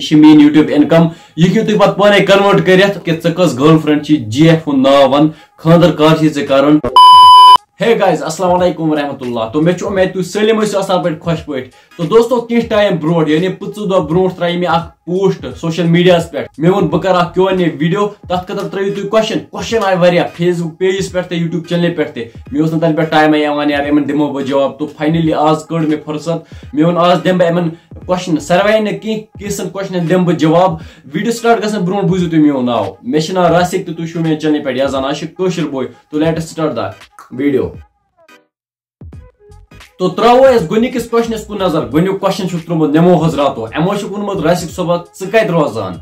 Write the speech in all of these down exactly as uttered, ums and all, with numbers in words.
یہِ چھِ میٲنۍ YouTube income، یہِ ہیٚکِو تُہۍ پتہٕ پانے convert کٔرِتھ کہِ ژٕ کۄس girlfriend چھِ، جی ایف ہُنٛد ناو وَن، خانٛدر کر چھِ ژےٚ کرُن۔ Hey guys، السلام علیکم ورحمۃ اللہ۔ تو مےٚ چھُ اُمید تُہۍ سٲلِم ٲسِو اصل پٲٹھۍ، خۄش پٲٹھۍ۔ تو دوستو، کینٛہہ ٹایم برونٛٹھ، یعنی پٕژٕ دۄہ برونٛٹھ، ترٛایہِ مےٚ اکھ post social mediaہس پٮ۪ٹھ۔ مےٚ ووٚن بہٕ کرٕ اکھ Q and A video، تتھ خٲطرٕ ترٲیِو تُہۍ question۔ Question آیہِ واریاہ Facebook pageس پٮ۪ٹھ تہِ، YouTube channelہِ پٮ۪ٹھ تہِ۔ مےٚ اوس نہٕ تتھ پٮ۪ٹھ ٹایمے یِوان یار، یِمن دِمو بہٕ جواب۔ تو finally آز کٔڑ مےٚ فرصت، مےٚ ووٚن آز دِمہٕ بہٕ یِمن question، ساروٕے نہٕ کینٛہہ، کینٛژن questionن دِمہٕ بہٕ جواب۔ Video start گژھنہٕ برونٛٹھ بوٗزِو تُہۍ میون ناو۔ مےٚ چھُ ناو راسِک تہٕ تُہۍ چھِو میانہِ channelہِ پٮ۪ٹھ یزان عاشق کٲشِر بوے۔ تو let us start the video۔ تو تراوو أسۍ گۄڈٕنِکِس questionس کُن نظر۔ گۄڈٕنیُک question چھُکھ ترٛوومُت نِمو حضراتو۔ یِمو چھُکھ ووٚنمُت، "راسِک صٲبا، ژٕ کَتہِ روزان؟"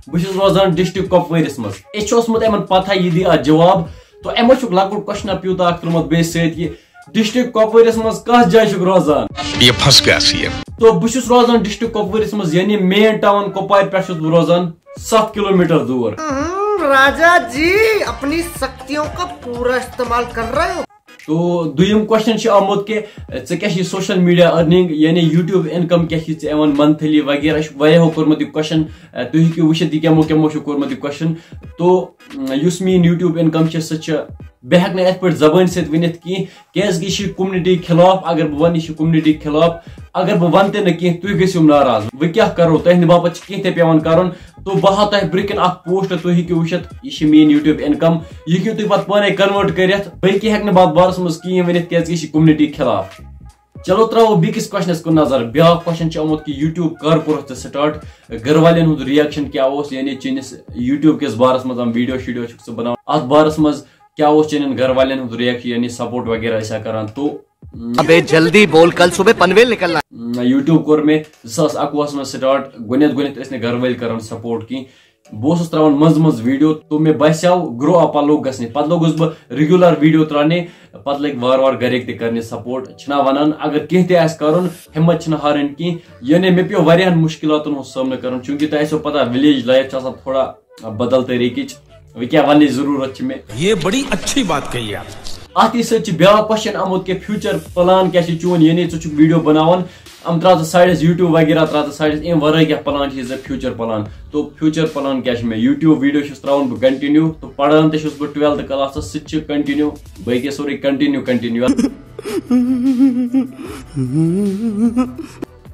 بہٕ چھُس روزان district کۄپوٲرِس منٛز۔ أسۍ چھُ اوسمُت یِمن پتہ، یہِ دی اَتھ جواب۔ تو یِمو چھُکھ لۄکُٹ questionا پیوٗتاہ اکھ ترٛوومُت بیٚیہِ سۭتۍ، یہِ district کۄپوٲرِس منٛز کَتھ جایہِ چھُکھ روزان؟ یہ پھنس گیا سی ہے۔ تو بہٕ چھُس روزان district کۄپوٲرِس منٛز، یعنی main town کۄپوارِ پٮ۪ٹھ چھُس بہٕ روزان ستھ کلوٗمیٖٹر دوٗر۔ हम्म, राजा जी अपनी शक्तियों का पूरा इस्तेमाल कर रहे हो। تو دوٚیِم question چھُ آمُت کہِ ژےٚ کیٛاہ چھِ social media earning، یعنی YouTube income کیٛاہ چھِ ژےٚ یِوان monthly وغیرہ؟ یہِ چھُ واریاہو کوٚرمُت یہِ question، تُہۍ ہیٚکِو وٕچھِتھ یہِ کَمو کَمو چھُ کوٚرمُت یہِ question۔ تو یُس میٛٲنۍ YouTube income چھِ، سۄ چھِ، بہٕ ہٮ۪کہٕ نہٕ یِتھ پٲٹھۍ زبٲنۍ سۭتۍ ؤنِتھ کینٛہہ، کیٛازِکہِ یہِ چھِ community خلاف۔ اگر بہٕ وَنہٕ، یہِ چھِ community خلاف، اگر بہٕ وَنہٕ تہِ نہٕ کینٛہہ، تُہۍ گٔژھِو ناراض۔ وۄنۍ کیٛاہ کَرو؟ تُہٕنٛدِ باپتھ چھِ کینٛہہ تہِ پٮ۪وان کَرُن۔ تو بہٕ ہاوٕ تۄہہِ برٛونٛہہ کِنۍ اکھ post، تُہۍ ہیٚکِو وٕچھِتھ، یہِ چھِ میٛٲنۍ YouTube income، یہِ ہیٚکِو تُہۍ پتہٕ پانے convert کٔرِتھ۔ بہٕ ہیٚکہِ نہٕ باتھ بارس منٛز کِہیٖنۍ ؤنِتھ، کیٛازِ کہِ یہِ چھِ community خلاف۔ چلو ترٛاوو بیٚکِس questionس کُن نظر۔ بیٛاکھ question چھُ آمُت کہِ YouTube کر کوٚرُتھ ژےٚ start؟ گرٕ والٮ۪ن ہُنٛد reaction کیٛاہ اوس، یعنی چٲنِس YouTube کِس بارس منٛز یِم video شیٖڈیو چھُکھ ژٕ بناوان، اتھ بارس منٛز کیٛاہ اوس چٲنٮ۪ن گرٕ والٮ۪ن ہُنٛد reaction، یعنی support وغیرہ ٲسیا کران؟ تو अबे जल्दी बोल, कल सुबह पनवेल निकलना। YouTube کوٚر مےٚ زٕ ساس اَکوُہَس منٛز start۔ گۄڈٕنٮ۪تھ گۄڈٕنٮ۪تھ ٲسۍ نہٕ گرٕ وٲلۍ کران support کینٛہہ۔ بہٕ اوسُس تراوان منٛزٕ منٛزٕ video، تو مےٚ باسیو grow up لوٚگ گژھنہِ۔ پتہٕ لوٚگُس بہٕ regular video تراونہِ، پتہٕ لٔگۍ وارٕ وارٕ گرِکۍ تہِ کرنہِ support۔ چھِنہ ونان، اگر کینٛہہ تہِ آسہِ کرُن، ہمت چھِنہٕ ہارٕنۍ کینٛہہ۔ یعنی مےٚ پیوٚو واریاہن مشکلاتن ہُنٛد سامنہٕ کرُن، چونکہ تۄہہِ آسیو پتہ، village life چھِ آسان تھوڑا بدل طریقٕچ۔ وۄنۍ کیٛاہ وننٕچ ضروٗرت چھِ مےٚ؟ یہ بڑی اچھی بات کہی آپ۔ اتھ سۭتۍ چھُ بیٛاکھ question آمُت کہِ future plan کیٛاہ چھُ چون، یعنی ژٕ چھُکھ video بناوان، یِم ترٛاو ژٕ sideس، YouTube وغیرہ ترٛاو ژٕ sideس، امہِ ورٲے کیٛاہ plan چھِ ژےٚ future plan؟ تو future plan کیٛاہ چھُ مےٚ؟ YouTube video چھُس ترٛاوان بہٕ continue، تہٕ پران تہِ چھُس بہٕ twelfth classس، سُہ تہِ چھُ continue، باقٕے سورُے continue continue۔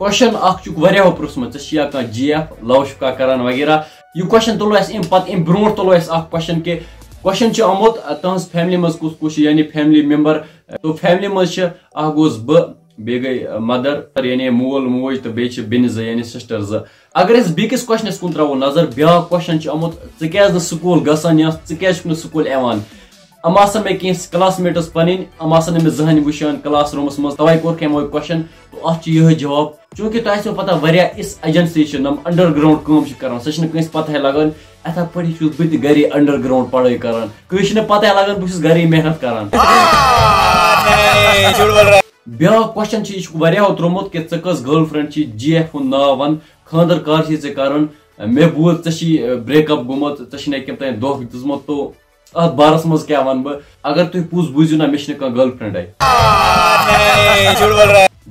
Question اکھ چھُکھ واریاہو پرٛژھمُت، ژےٚ چھِیا کانٛہہ جی ایف، love چھُکھا کران وغیرہ؟ یہِ question تُلو اَسہِ امہِ پتہٕ، امہِ برونٛٹھ تُلو اَسہِ اکھ question کہِ question چھُ آمُت، تُہنٛز family منٛز کُس کُس چھُ، یعنی family member؟ تو family منٛز چھِ، اکھ گوٚوس بہٕ، بیٚیہِ گٔے mother، یعنی مول موج، تہٕ بیٚیہِ چھِ بیٚنہِ زٕ، یعنی sister زٕ۔ اگر أسۍ بیٚکِس questionس کُن ترٛاوو نظر، بیٛاکھ question چھُ آمُت، ژٕ کیٛازِ نہٕ school گژھان یا ژٕ کیٛازِ چھُکھ نہٕ school یِوان؟ یِم آسن مےٚ کینٛہہ classmates پنٕنۍ، یِم آسن نہٕ مےٚ زٕہٕنۍ وٕچھان class roomس منٛز، توے کوٚر کہِ یِمو question۔ تو اتھ چھُ یِہوٚے جواب، چونکہ تۄہہِ آسیو پتہ، واریاہ یِژھ agency چھِ، یِم underground کٲم چھِ کران، سۄ چھِنہٕ کٲنٛسہِ پتہٕے لگان۔ یِتھے پٲٹھۍ چھُس بہٕ تہِ گرے underground پڑھٲے کران، کٲنٛسہِ چھِنہٕ پتہٕے لگان بہٕ چھُس گرے محنت کران۔ بیٛاکھ question چھُ، یہِ چھُکھ واریاہو ترٛوومُت کہِ ژٕ کۄس girlfriend چھِ، جی ایف ہُنٛد ناو وَن، خانٛدر کر چھُے ژےٚ کرُن؟ مےٚ بوٗز ژےٚ چھی break up گوٚمُت، ژےٚ چھُے نہٕ کیٛاہ تام دھوکہٕ دیُتمُت۔ تو اتھ بارس منٛز کیٛاہ ونہٕ بہٕ؟ اگر تُہۍ پوٚز بوٗزِو نا، مےٚ چھِنہٕ کانٛہہ girlfriendے۔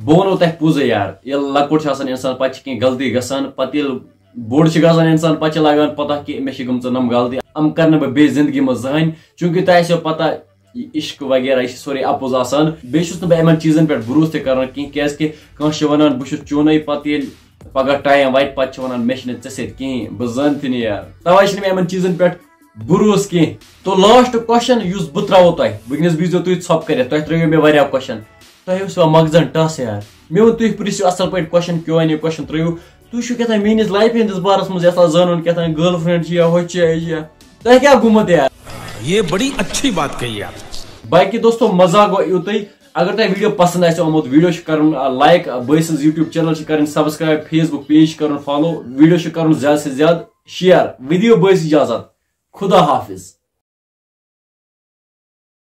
بہٕ ونو تۄہہِ پوٚزُے یار، ییٚلہِ لۄکُٹ چھُ آسان انسان، پتہٕ چھِ کینٛہہ غلطی گژھان، پتہٕ ییٚلہِ بوٚڑ چھُ گژھان انسان، پتہٕ چھِ لگان پتہ کہِ مےٚ چھِ گٔمژٕ نۄم غلطی، یِم کرٕ نہٕ بہٕ بیٚیہِ زندگی منٛز زٕہٕنۍ، چونکہ تۄہہِ آسیو پتہ، یہِ عشق وغیرہ، یہِ چھُ سورُے اپُز آسان۔ بیٚیہِ چھُس نہٕ بہٕ یِمن چیٖزن پٮ۪ٹھ بھروسہٕ تہِ کران کینٛہہ، کیازِ کہِ کانٛہہ چھُ ونان، بہٕ چھُس چونُے، پتہٕ ییٚلہِ پگاہ time واتہِ، پتہٕ چھِ ونان، مےٚ چھِنہٕ ژےٚ سۭتۍ کِہیٖنۍ، بہٕ زانہٕ تہِ نہٕ یار۔ توے چھِنہٕ مےٚ یِمن چیٖزن پٮ۪ٹھ بھروسہٕ کینٛہہ۔ تو last question یُس بہٕ ترٛاوو تۄہہِ، وٕنکیٚنس بوٗزِو تُہۍ ژھۄپہٕ کٔرِتھ، تۄہہِ ترٛٲیِو مےٚ واریاہ question۔ تۄہہِ اوسوا مغزن ٹس یار؟ مےٚ ووٚن، تُہۍ پرٛژھِو اصل پٲٹھۍ question، Q and A question ترٛٲیِو۔ تُہۍ چھِو کیٛاہ تام میٛٲنِس life ہٕنٛدِس بارس منٛز یژھان زانُن، کیٛاہ تام girlfriend چھِ یا ہۄ چھِ یا، تۄہہِ کیٛاہ گوٚمُت یار؟ یہ بڑی اچھی بات کہی آپ۔ باقی دوستو، مزاق گوٚو یُتُے۔ اگر تۄہہِ video پسند آسہِ آمُت، video چھُ کرُن، آ، like، آ، بٲے سٕنٛز YouTube channel چھِ کرٕنۍ subscribe، Facebook page چھُ کرُن follow، video چھُ کرُن زیادٕ سے زیادٕ share۔ ودِیِو بٲے سٕنٛز اجازت۔ خدا حافظ۔